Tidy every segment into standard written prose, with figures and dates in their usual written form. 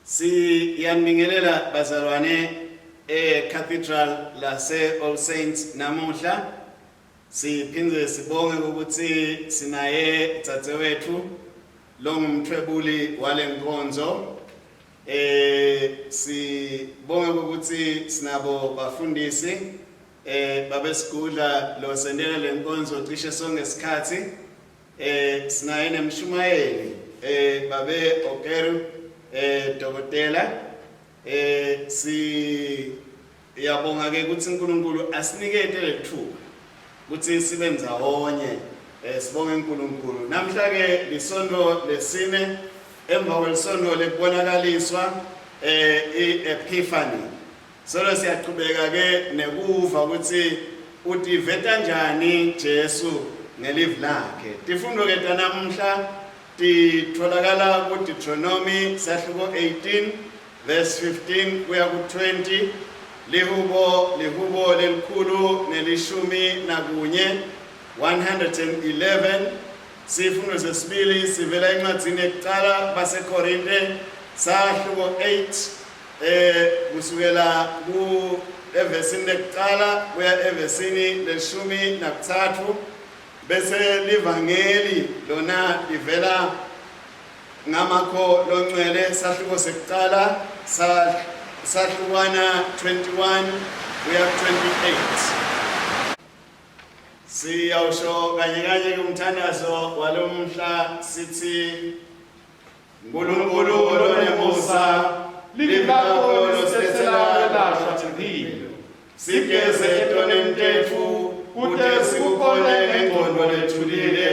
Siyanibingelela bazalwane eCathedral lase All Saints namuhla. Siphindze sibonge ukuthi sinaye dzadzewethu longumthwebuli walenkonzo. Eh sibonge ukuthi sinabo bafundisi eh babesigudla lo sendela lenkonzo cishe sonke isikhathi. Eh sinaye nemshumayeli eh babe Okeru eh dokotela eh si yabonga ke ukuthi uNkulunkulu asinikete lethuba ukuthi sibe ndzawonye eh sibonge uNkulunkulu namhla ke lisonto lesine emva kwesonto lekubonakaliswa eh i-epiphany Solo siyaqhubeka ke nekuva ukuthi utiveta njani Jesu ngelivi lakhe. Tifundo ke tanamuhla titholakala ku Deuteronomy sahluko 18 verse 15 kuya ku 20 lihubo lihubo lelikhulu nelishumi nakunye 111 sifundo sesibili sivela encwadzini yekucala baseKorinte sahluko 8 Eh kusukela ku evesini lekucala kuya evesini leshumi nakutsatfu bese livangeli lona livela ngamakho loncwele sahluko sekucala sahlukwana 21 kuya 28 Siyawusho kanye kanye ke umthandazo walomhla sithi Nkulunkulu lonemusa livi lakho losilethela kwelashwa temphilo sigeze etoneni tetfu kute sikukhone ngengqondo lethulile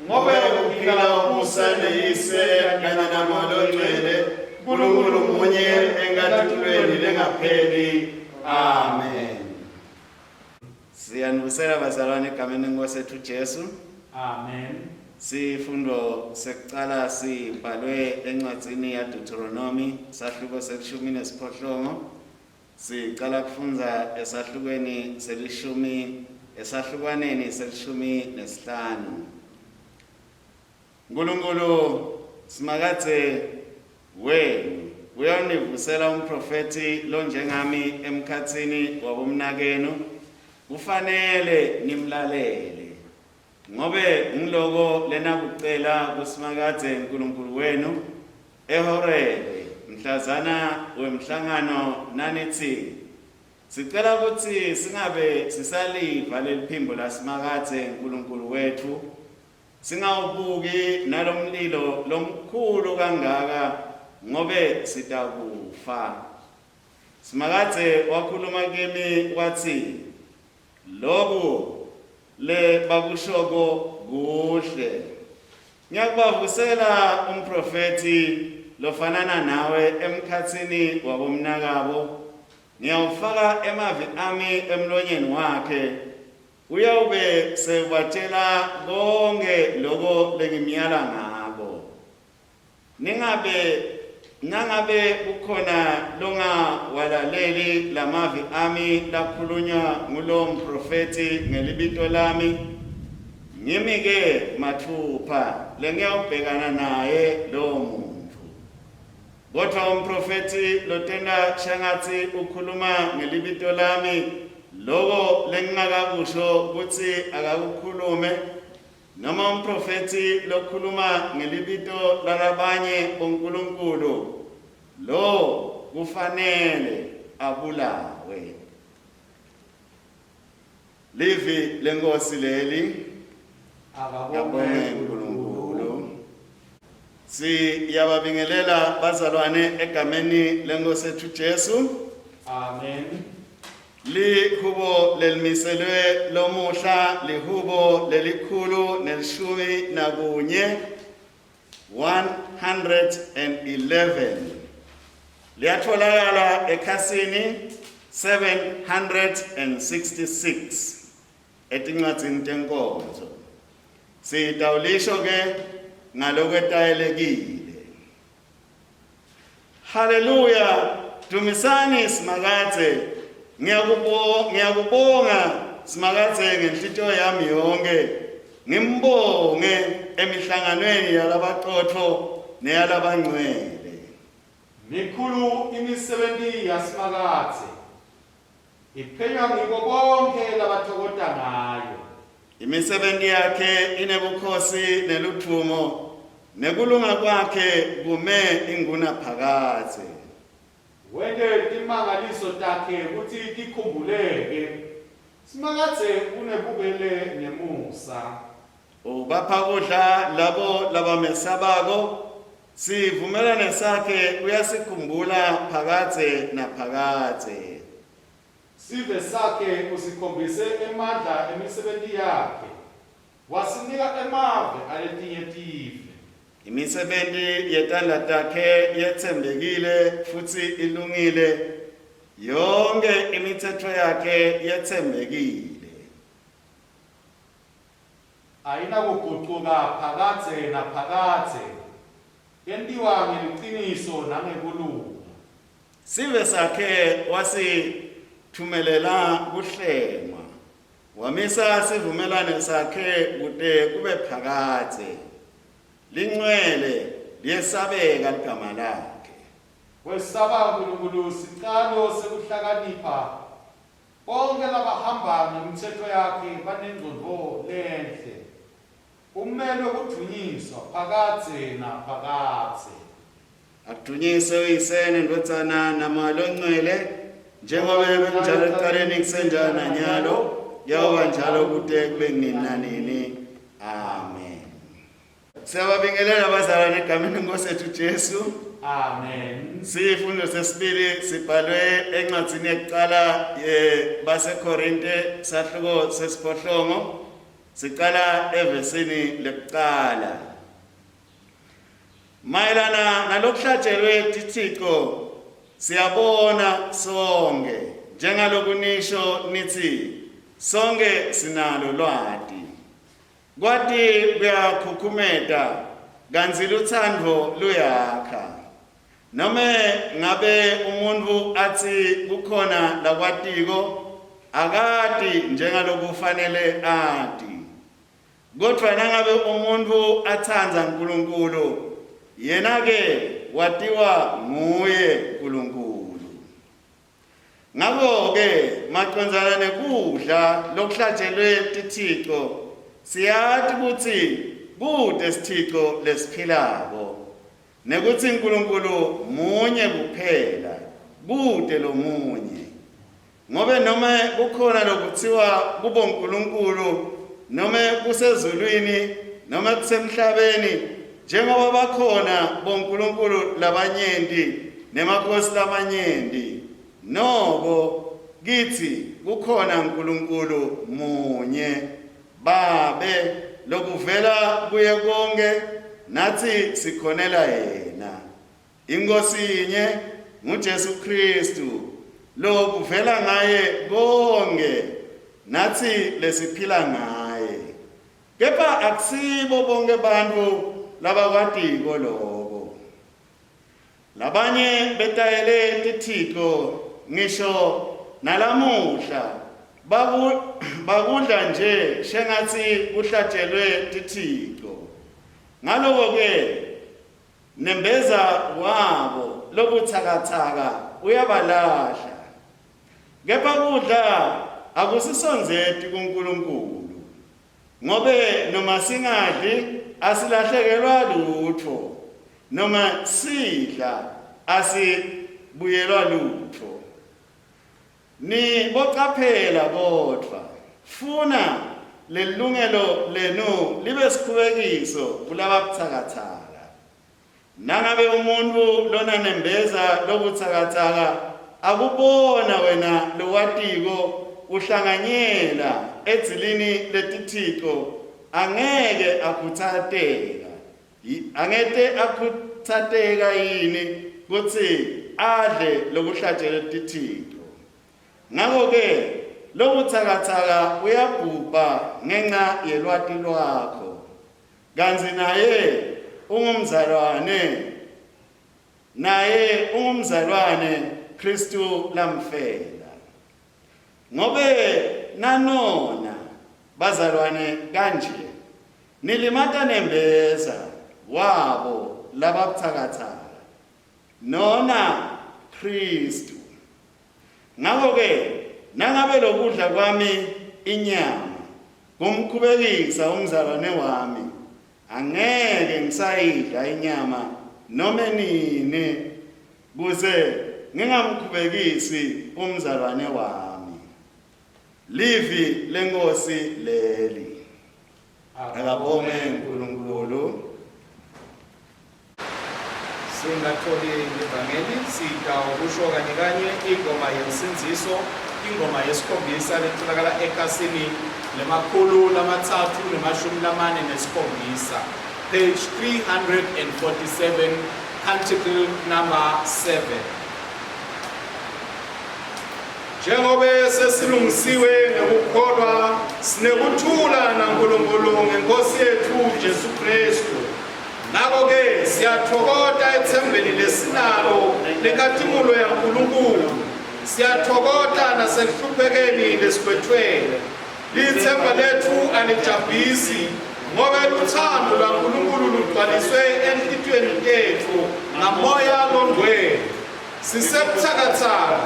ngobe uphila ubusa neyise kanye namoya longcwele Nkulunkulu munye enkathulweni lengapheli amen Siyanibusela bazalwane egameni lenkosi ethu Jesu. Amen. Sifundo sekucala sibhalwe encwadzini yaDeuteronomy sahluko selishumi nesiphohlongo. Sicala kufundza esahlukweni selishumi esahlukwaneni selishumi nesihlanu. Nkulunkulu Simakadze wenu uyawunivusela umphrofethi lonjengami emkhatsini wabomnakenu, kufanele nimlalele, ngobe nguloko lenakucela kuSimakadze Nkulunkulu wenu eHorebe mhlazana wemhlangano nanitsi, Sicela kutsi singabe sisaliva leliphimbo laSimakadze Nkulunkulu wetfu, Singawubuki nalomlilo lomkhulu kangaka ngobe sitakufa. Simakadze wakhuluma kimi watsi, Loku le bakushoko kuhle. Ngiyakubavusela umphrofethi lofanana nawe emkhatsini wabomnakabo, ngiyawufaka emavi ami emlonyeni wakhe, Uyawube sewubatjela konkhe loko lengimyala ngako. Ningabe nangabe kukhona longawalaleli lamavi ami lakhulunywa ngulowo mphrofethi ngelibito lami, ngimi-ke matfupha lengiyawubhekana naye lowo muntfu. Kodvwa umphrofethi lotenta shangatsi ukhuluma ngelibito lami, loko lengingakakusho kutsi akakukhulume, noma umphrofethi lokhuluma ngelibito lalabanye bonkulunkulu, lo kufanele abulawe. Livi leNkhosi leli. Akabongwe uNkulunkulu. Siyababingelela bazalwane egameni leNkhosi ethu Jesu. Amen. Lihubo lelimiselwe lomuhla lihubo lelikhulu nelishumi nakunye 111 liyatholakala ekhasini 766 etincwadzini tenkonzo sitawulisho ke ngalokwetayelekile Haleluya dumisani Simakadze ngiyakubonga ngiyakubonga Simakadze ngenhlitiyo yami yonke ngimbonge emihlanganweni yalabaqotho neyalabangcwele. Mikhulu imisebenti yaSimakadze, iphenywa ngibo bonkhe labatfokota ngayo. Imisebenti yakhe inebukhosi neludvumo, nekulunga kwakhe kume ingunaphakadze. Wente timangaliso takhe kutsi tikhumbuleke. Simakadze unebubele nemusa. Ubapha kudla labo labamesabako, sivumelwane sakhe uyasikhumbula phakadze naphakadze. Sive sakhe usikhombise emandla emisebenti yakhe, wasinika emave aletinye tive. Imisebenti yetandla takhe yetsembekile futsi ilungile, yonkhe imitsetfo yakhe yetsembekile. Ayinakugucuka phakadze naphakadze, yentiwa ngeliciniso nangekulunga. Sive sakhe wasitfumelela kuhlengwa, wamisa sivumelwane sakhe kute kube phakadze. Lincwele liyesabeka ligama lakhe. Kwesaba Nkulunkulu sicalo sekuhlakanipha, bonkhe labahamba ngemitsetfo yakhe banengcondvo lenhle. Umelwe kudvunyiswa phakadze naphakadze. Akudunyiswe uYise neNdvodzana naMoya Longcwele, njengobe bekunjalo ekucaleni kusenjalo nanyalo, kuyawuba njalo kute kube nini nanini. Amen. Siyababingelela abazalwane egameni lenkosi yethu Jesu. Amen. Sifundo sesibili sibhalwe encwadzini yekucala yebaseKorinte sahluko sesiphohlongo siqala evesini lekucala. Mayelana nalokuhlatshelwe tithixo siyabona sonke njengaloku nisho nithi sonke sinalo lwati. Kwati kuyakhukhumeta kantsi lutsandvo luyakha. Nome ngabe umuntfu atsi kukhona lakwatiko akati njengalokufanele ati. Kodvwa nangabe umuntfu atsandza Nkulunkulu, yena-ke watiwa nguye Nkulunkulu. Ngako-ke macondzana nekudla lokuhlatshelwe tithico, siyati kutsi kute sithico lesiphilako, nekutsi Nkulunkulu munye kuphela, kute lomunye. Ngobe nome kukhona lokutsiwa kubonkulunkulu, nome kusezulwini, nome kusemhlabeni, njengoba bakhona bonkulunkulu labanyenti nemakhosi lamanyenti, noko kitsi kukhona Nkulunkulu munye, Babe, lokuvela kuye konkhe, natsi sikhonela yena. INkhosi yinye, nguJesu Khristu, lo kuvela ngaye konkhe natsi lesiphila ngaye. Kepha akusibo bonkhe bantfu labakwatiko loko. Labanye betayele tithico ngisho nalamuhla baku, bakudla nje shengatsi kuhlatshelwe tithico. Ngaloko-ke Nembeza wabo lobutsakatsaka uyabalahla. Kepha kudla akusisondzeti kuNkulunkulu, ngobe noma singadli asilahlekelwa lutfo, noma sidla asibuyelwa lutfo. Nibocaphela kodvwa, funa lelilungelo lenu libe sikhubekiso kulababutsakatsaka. Nangabe umuntfu lonanembeza lobutsakatsaka akubona wena lowatiko uhlanganyela edzilini letithico, angeke akhutsateka. Angete akhutsateka yini kutsi adle lokuhlatshelwe tithico? Ngako-ke lobutsakatsaka uyabhubha ngenca yelwati lwakho, kantsi naye ungumzalwane, naye ungumzalwane Khristu lamfela. Ngobe nanona bazalwane kanje, nilimata nembeza wabo lababutsakatsaka. Nona Kristu. Ngakho-ke nangabe lokudla kwami inyama kumkhubekisa umzalwane wami, angeke ngisayidla inyama nome nini kuze ngingamkhubekisi umzalwane wami. Livi lenkosi leli. Akabonge uNkulunkulu. Singatholi ngevangeli sitawukusho kanye kanye ingoma yensindziso ingoma yesikhombisa letholakala ekhasini 347 page 347 canticle number 7 Njengobe sesilungisiwe ngekukholwa sinekuthula naNkulunkulu ngenkosi yethu Jesu Kristu. Ngakho-ke siyathokoda ethembeni lesinalo lenkatimulo yaNkulunkulu. Siyathokoda nasekuhluphekeni lesikwethwele. Lithemba lethu alijabhisi ngoba luthando lwaNkulunkulu lugcwaliswe enhlitiyweni tethu ngamoya longcwele. Sisebuthakathaka,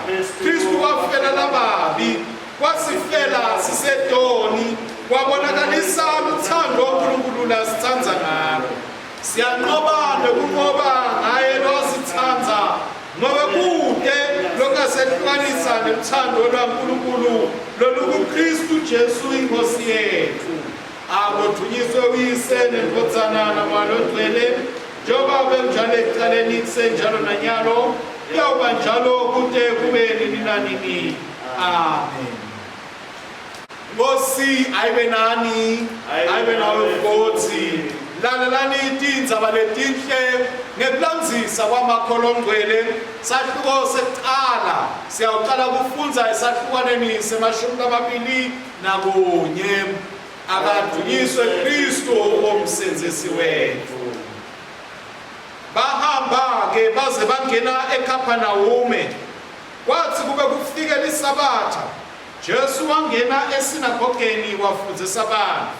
Kristu wafela lababi, wasifela sisedoni, wabonakalisa luthando uNkulunkulu lasithanda ngalo. Siyanqoba nokunqoba ngaye lowasithanda, ngoba kude lokungasehlukanisa nothando lwaNkulunkulu lolukuKristu Jesu iNkosi yethu. Akudunyiswe uYise neNdvodzana naMoya Longcwele, njengoba bekunjalo ekucaleni kusenjalo nanyalo, kuyawuba njalo kute kube nini nanini. Amen. Nkosi ayibe nani, ayibe nawe futhi. Lalelani tindzaba letinhle ngekulandzisa kwaMakho Longcwele, sahluko sekucala. Siyawucala kufundza esahlukwaneni semashumi 21. Akadunyiswe Kristu omsenzisi wethu. Bahamba-ke baze bangena eKhaphanawume. Kwathi kube kufike liSabatha, Jesu wangena esinagogeni wafundzisa abantu.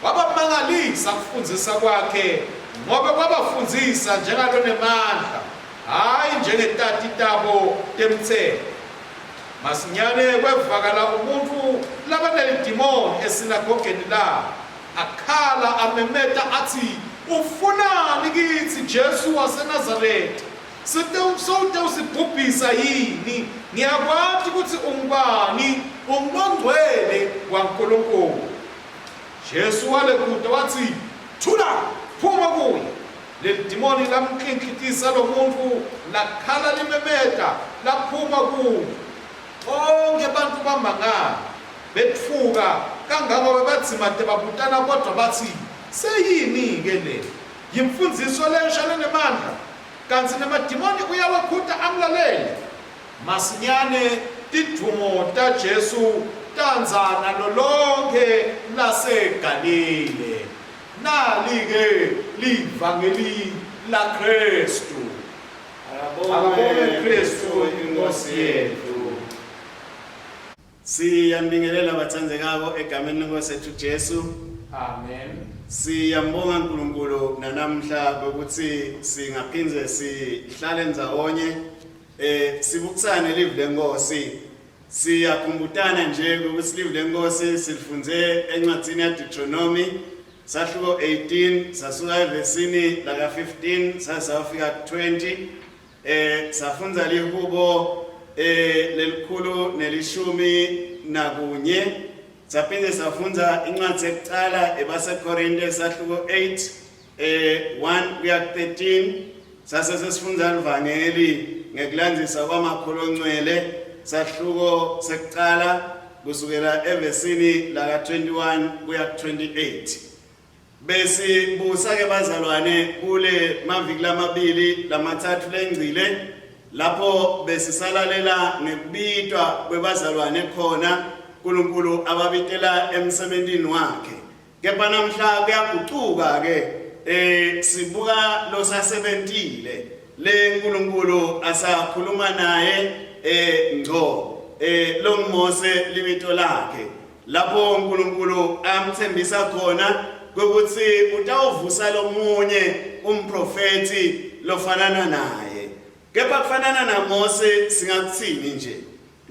Wabamangalisa kufundzisa kwakhe ngobe wabafundzisa njengalonemandla, hhayi njengetati tabo temtsetfo. Masinyane kwevakala umuntfu labanelidimoni esinagogeni labo, akhala amemeta atsi, Ufunani kitsi, Jesu waseNazaretha? Sewutewusibhubhisa yini? Ngiyakwati kutsi ungubani, unguLongcwele waNkulunkulu. Jesu walekuta watsi, Thula, phuma kuye! Lelidimoni lamklinklitisa lomuntfu, lakhala limemeta, laphuma kuye. Bonkhe bantfu bamangala, betfuka kangangobe badzimate babutana bodvwa batsi, Seyini-ke le? Yimfundziso lensha lenemandla, kantsi nemadimoni uyawekhuta amlalele! Masinyane tidvumo taJesu tandza nalo lonkhe laseGalile. Nali-ke livangeli laKhristu. Akabongwe Khristu iNkosi yetfu. Siyanibingelela batsandzekako egameni lenkosi yethu Jesu. Amen. Siyambonga uNkulunkulu nanamhla ukuthi singaphindze sihlale ndzawonye eh sibukisane livi lenkosi. Siyakhumbutana nje ukuthi livi lenkosi silifundze encwadzini yaDeuteronomy sahluko 18 sasuka evesini laka 15 sasafika 20 eh safundza lihubo eh lelikhulu nelishumi nakunye saphinde safundza incwadi yekucala ebaseKorinte sahluko 8 eh 1 kuya 13 sase sesifundza livangeli ngekulandzisa kwamakhulu oncwele sahluko sekucala kusukela evesini laka 21 kuya 28 besibusa ke bazalwane kule maviki lamabili lamathathu lengcile lapho besisalalela ngekubitwa kwebazalwane khona uNkulunkulu ababitela emsebentini wakhe Kepha namhla kuyagucuka ke eh sibuka losasebentile le uNkulunkulu asakhuluma naye eh ngco eh longuMose libito lakhe lapho uNkulunkulu amthembisa khona ukuthi utawuvusa lomunye umprofeti lofanana naye. Kepha kufanana naMose singakuthini nje?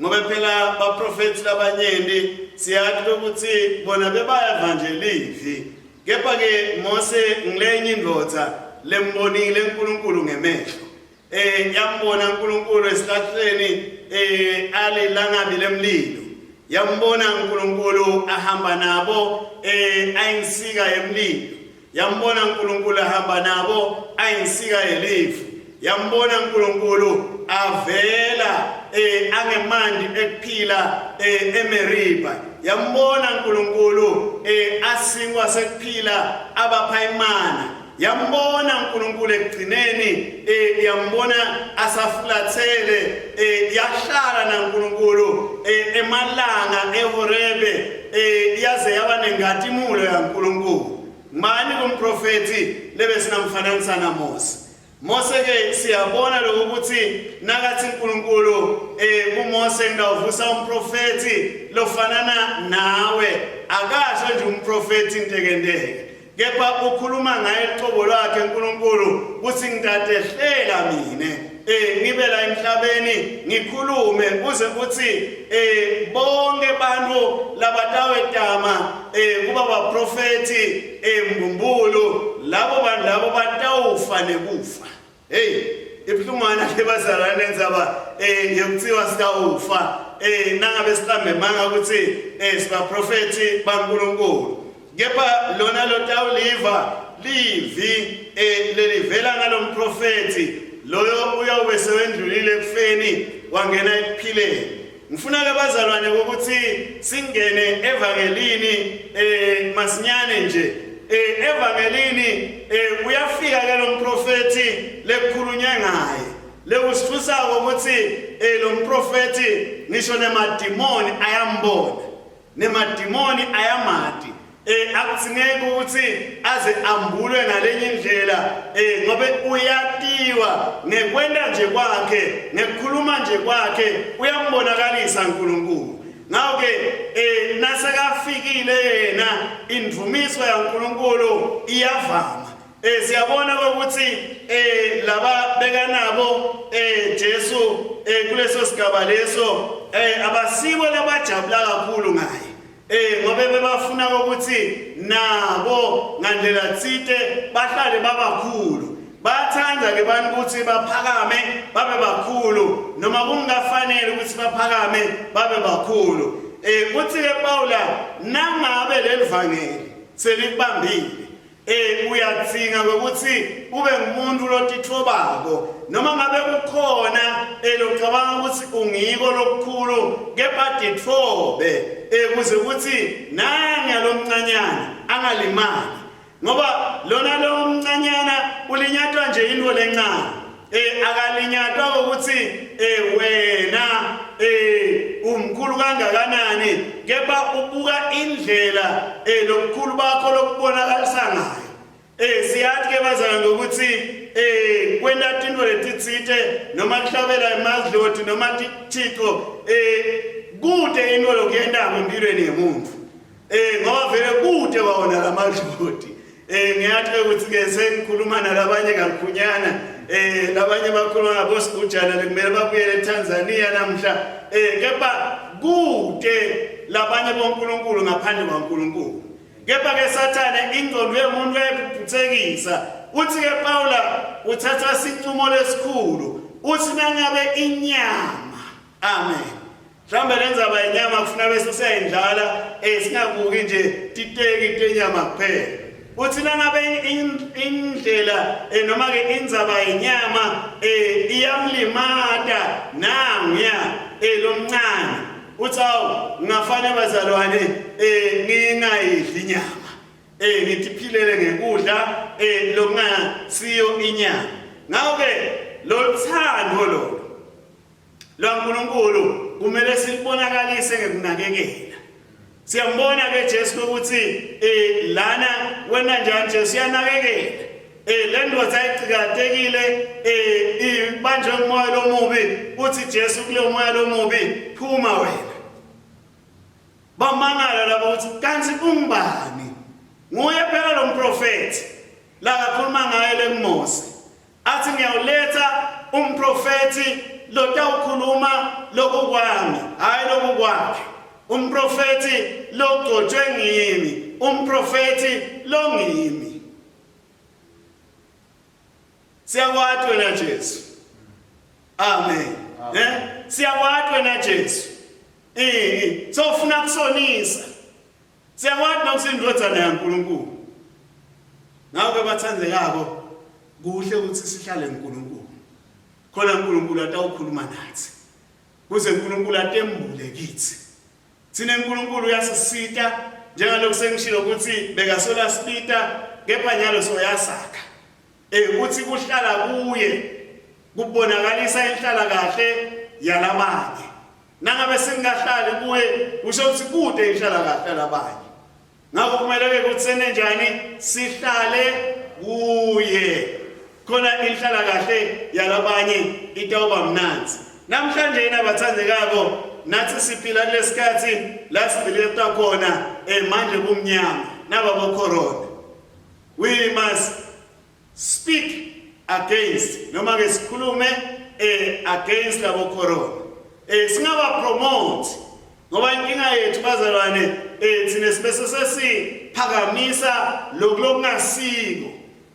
Ngoba phela baprofethi labanyenti siyati ukuthi bona bebayava nje livi. Kepha ke Mose ngilenye indvodza lembonile uNkulunkulu ngemehlo. Eh yambona uNkulunkulu esihlahleni eh alilangabi lemlilo. Yambona uNkulunkulu ahamba nabo eh ayinsika yemlilo. Yambona uNkulunkulu ahamba nabo ayinsika yelifu. Yambona uNkulunkulu avela eh angemandi ekuphila eh eMeriba. Yambona uNkulunkulu eh asinkwa sekuphila abapha imana. Yambona uNkulunkulu ekugcineni eh yambona asafulathele eh yahlala naNkulunkulu eh emalanga eHorebe eh yaze yaba nengatimulo yaNkulunkulu. Ngubani kumprofethi lebe sinamfananisa naMose? Mose ke siyabona lokho ukuthi nakathi uNkulunkulu eh kuMose ngawuvusa umprofethi lofanana nawe akasho nje umprofethi ntekenteke kepha ukhuluma ngaye uqobo lwakhe uNkulunkulu ukuthi ngitatehlela mina eh ngibe la emhlabeni ngikhulume uze uthi eh bonke bantu labatawetama eh kuba baprofeti eh mbumbulu labo bantu labo batawufa nekufa hey ibuhlungwana ke bazalwane ndzaba eh yokuthiwa sitawufa eh nangabe siqambe manga ukuthi eh sibaprofeti baNkulunkulu Kepha lona lotawuliva livi eh, lelivela ngalomprofethi loyo uyawube sewendlulile ekufeni wangena ekuphileni. Ngifuna ke bazalwane ukuthi singene evangelini eh masinyane nje eh evangelini eh uyafika ke lo mprofethi lekukhulunywe ngaye lekusifusako ukuthi eh lo mprofethi ngisho nemadimoni ayambona nemadimoni ayamati eh akudzingeki ukuthi aze ambulwe ngalenye indlela eh ngobe uyatiwa ngekwenta nje kwakhe ngekukhuluma nje kwakhe uyambonakalisa uNkulunkulu ngakho ke eh nasekafikile yena indumiso yaNkulunkulu iyavama Eh siyabona ukuthi eh laba bekanabo eh Jesu eh kuleso sigaba leso eh abasibo labajabula kakhulu ngaye. Eh ngoba bebafuna ukuthi nabo ngandlela tsite bahlale babakhulu. Bathanda ke bantu ukuthi baphakame babe bakhulu noma kungafanele ukuthi baphakame babe bakhulu. Eh kuthi ke Paula nangabe lelivangeli selikubambile Eh uyadzinga ukuthi ube ngumuntu lotithobako noma ngabe kukhona elocabanga ukuthi ungiko lokukhulu kepha tithobe eh kuze ukuthi nanga lomncanyana angalimali ngoba lona lo mncanyana ulinyatwa nje into lencane eh akalinyatwa ukuthi eh wena eh umkhulu kangakanani kepha ubuka indlela eh lobukhulu bakho lokubonakalisa ngayo eh siyathi ke bazalwane ngokuthi eh kwenta tinto letitsite noma kuhlabela emadloti noma tithixo eh kude into lokuyentako empilweni yemuntu Eh ngoba vele kude kwawona lamadloti. Eh ngiyathi ukuthi ke sengikhuluma nalabanye kakhunyana eh labanye bakhuluma ngabo sigujana kumele babuyele eTanzania namhla eh kepha kude labanye boNkulunkulu ngaphandle kwaNkulunkulu. Kepha ke Sathane ingqondo yomuntu uyayiphuphuthekisa. Uthi ke Paula uthatha sinqumo lesikhulu uthi nangabe inyama amen Mhlawumbe le ndzaba yenyama kufuna bese siyayindlala eh singabuki nje titeki tenyama kuphela. Uthi nangabe indlela eh, noma ke indzaba yenyama eh iyamlimata nanguya eh lomncane. Uthi awu ngingafane bazalwane eh ngingayidli inyama. Eh ngithiphilele ngekudla eh lokungasiyo inyama. Ngakho ke loluthando lolu lwaNkulunkulu kumele silibonakalise ngekunakekela. Siyambona ke Jesu ukuthi eh lana wena njani Jesu uyanakekela. Eh le ndoda ayicikatekile eh ibanjwe umoya lomubi uthi Jesu kulo moya lomubi phuma wena. Bamangala labo ukuthi kanti ungubani? Nguye phela lo mprofeti la kakhuluma ngaye leMose. Athi ngiyawuletha umprofethi lotawukhuluma lokukwami, hayi lokukwakhe. Umprofethi logcotshwe ngimi, umprofethi longimi. Siyakwati wena Jesu. Amen. Eh? Siyakwati wena Jesu. Eh, sofuna kusonisa. Siyakwati nokuthi indodana yaNkulunkulu. Ngakho bathandekako kuhle ukuthi sihlale noNkulunkulu. Khona uNkulunkulu atawukhuluma nathi. Kuze uNkulunkulu atembule kithi. Thina uNkulunkulu uyasisita njengalokhu sengishilo ukuthi bekasola sibita kepha nyalo soyasakha. Eh uthi kuhlala kuye kubonakalisa inhlala kahle yalabanye. Nangabe singahlali kuye kusho ukuthi kude inhlala kahle yalabanye. Ngakho kumele ke ukuthi senenjani sihlale kuye. Khona inhlala kahle yalabanye itawuba mnanzi. Namhlanje yena bathandekako nathi siphila kulesikhathi la siphila khona eh manje kumnyama naba bo corona. We must speak against noma ke sikhulume eh against labo corona. Eh singaba promote ngoba inkinga yethu bazalwane eh thina sibese sesiphakamisa lokhu lokungasiko.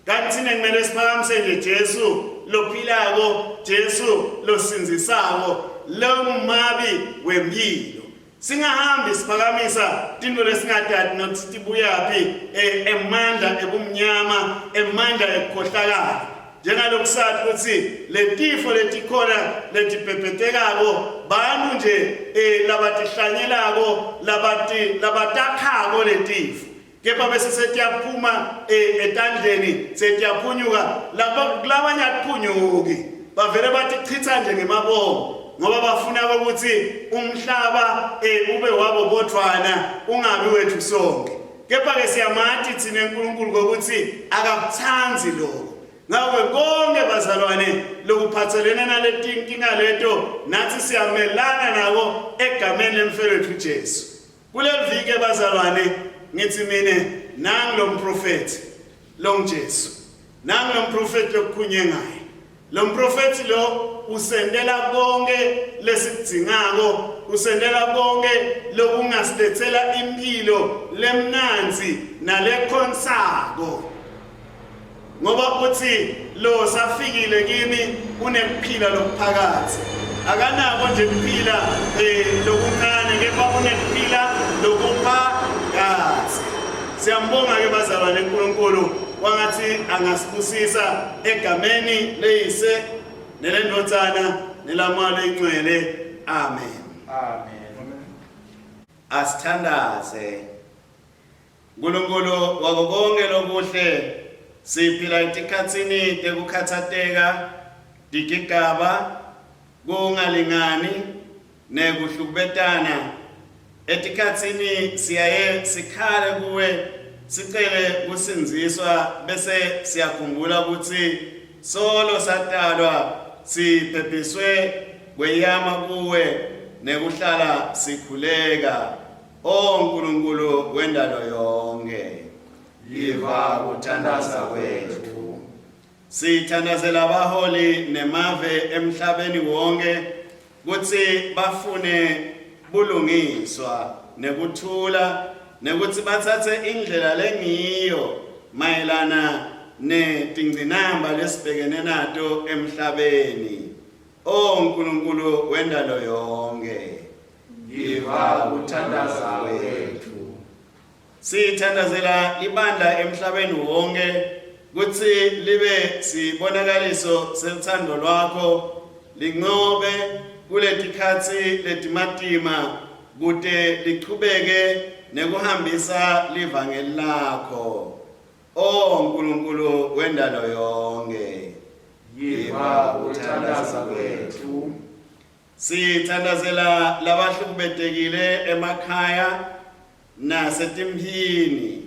Kanti thina kumele siphakamise nje Jesu lophilako, Jesu losindzisako, longumabi wempilo. Singahambi siphakamisa tinto lesingatati nokuthi tibuyaphi eh, emandla ebumnyama, emandla ekukhohlakala. Njengalokhu sathi ukuthi letifo letikhona letibhebhetekako bantu nje eh, labatihlanyelako labati labatakhako letifo kepha bese setiyaphuma eh, etandleni setiyaphunyuka kulabanye atiphunyuki bavele batichitha nje ngemabomu ngoba bafuna ukuthi umhlaba eh, ube wabo bodvwana ungabi wethu sonke kepha ke siyamati thina uNkulunkulu ngokuthi akakuthandi lokho ngakho konke bazalwane lokuphathelene naletinkinga leto nathi siyamelana nako egameni lemfelo wethu Jesu Kuleli viki bazalwane ngithi mina nangi lo mprofethi lo ngiJesu. Nangi lo mprofethi lokukhunye ngaye. Lo mprofethi lo usendela konke lesikudzingako, usendela konke lokungasilethela impilo lemnanzi nalekhonsako. Ngoba uthi lo safikile kimi unekuphila lokuphakathi. Akanako nje kuphila eh lokuncane kepha unekuphila lokuphakathi. Siyambonga ke bazalwane uNkulunkulu wangathi angasibusisa egameni leyise nelendvodzana nelamoya leyingcwele. Amen. Amen. Asithandaze. Nkulunkulu wako konke lokuhle, siphila etikhatsini tekukhatsateka, tigigaba, kungalingani nekuhlukubetana. Etikhatsini siyaye sikhale kuwe sicele kusindziswa bese siyakhumbula kutsi solo satalwa siphephiswe kweyama kuwe nekuhlala sikhuleka. O Nkulunkulu wendalo yonke, Yiva kuthandaza kwethu. Sithandazela abaholi nemave emhlabeni wonke kutsi bafune bulungiswa nekuthula nekutsi batsatse indlela lengiyo mayelana netingcinamba lesibhekene nato emhlabeni. O Nkulunkulu wendalo yonke. Yiva kuthandaza kwethu. Sithandazela ibandla emhlabeni wonke kutsi libe sibonakaliso seluthando lwakho linqobe kuletikhatsi letimatima kute lichubeke nekuhambisa livangeli lakho. O Nkulunkulu wendalo yonke. Yiva kuthandaza kwethu. Sithandazela labahlukubetekile emakhaya nasetimphini.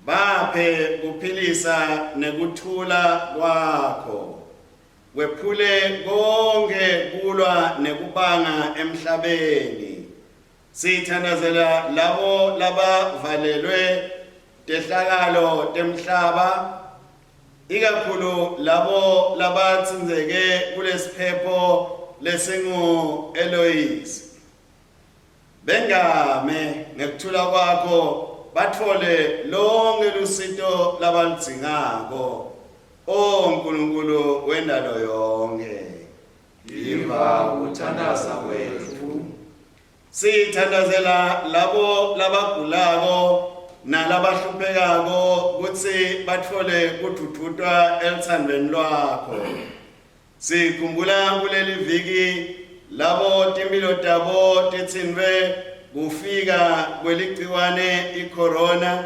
Baphe kuphilisa nekuthula kwakho. Wephule konke kulwa nekubanga emhlabeni. Sithandazela labo labavalelwe tehlakalo temhlaba. Ikakhulu labo labatsintseke kulesiphepho lesingu Eloise. Bengame ngekuthula kwakho batfole lonke lusito labaludzingako. O Nkulunkulu wendalo yonkhe. Yiva kuthandaza kwetfu. Sithandazela labo labagulako nalabahluphekako kutsi batfole kudvudvutwa eluthandweni lwakho. Sikhumbula kuleli viki labo timphilo tabo titsintfwe kufika kweligciwane i-corona.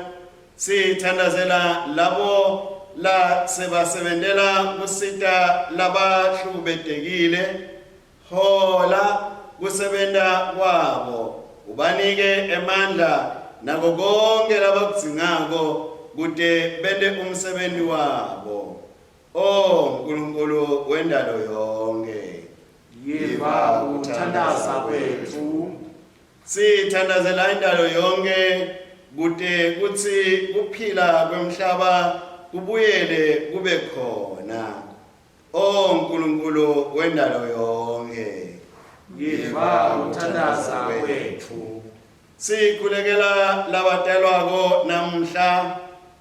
Sithandazela labo la sebasebentela kusita labahlukubetekile. Hola kusebenta kwabo, ubanike emandla nako konkhe labakudzingako kute bente umsebenti wabo. O Nkulunkulu wendalo yonkhe. Yiva kuthandaza kwetfu. Sithandazela indalo yonkhe kute kutsi kuphila kwemhlaba kubuyele kube khona. O Nkulunkulu wendalo yonkhe. Yiva kuthandaza kwetfu. Sikhulekela labatalwako namuhla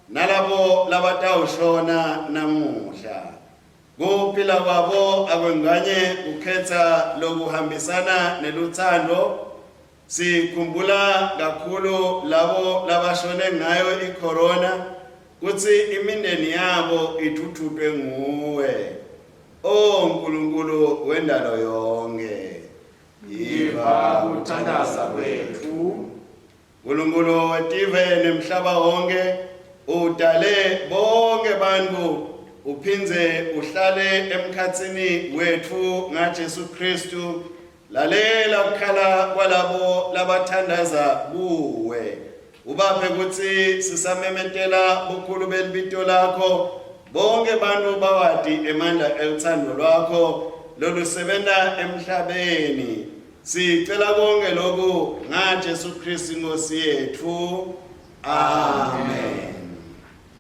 nalabo labatawushona namuhla. Kuphila kwabo akwenganye kukhetsa lokuhambisana neluthando. Sikhumbula kakhulu labo labashone ngayo icorona kutsi imindeni yabo idvudvutwe nguwe. O Nkulunkulu wendalo yonkhe. Yiva kuthandaza kwetfu. Nkulunkulu wetive nemhlaba wonke udale bonke bantfu uphindze uhlale emkhatsini wetfu ngaJesu Kristu. Lalela kukhala kwalabo labathandaza kuwe. Ubaphe kutsi sisamemetela bukhulu belibito lakho bonke bantfu bawati emandla elutsandvo lwakho lolusebenta emhlabeni. Sicela konke lokhu ngaJesu Kristu Nkosi yetfu. Amen.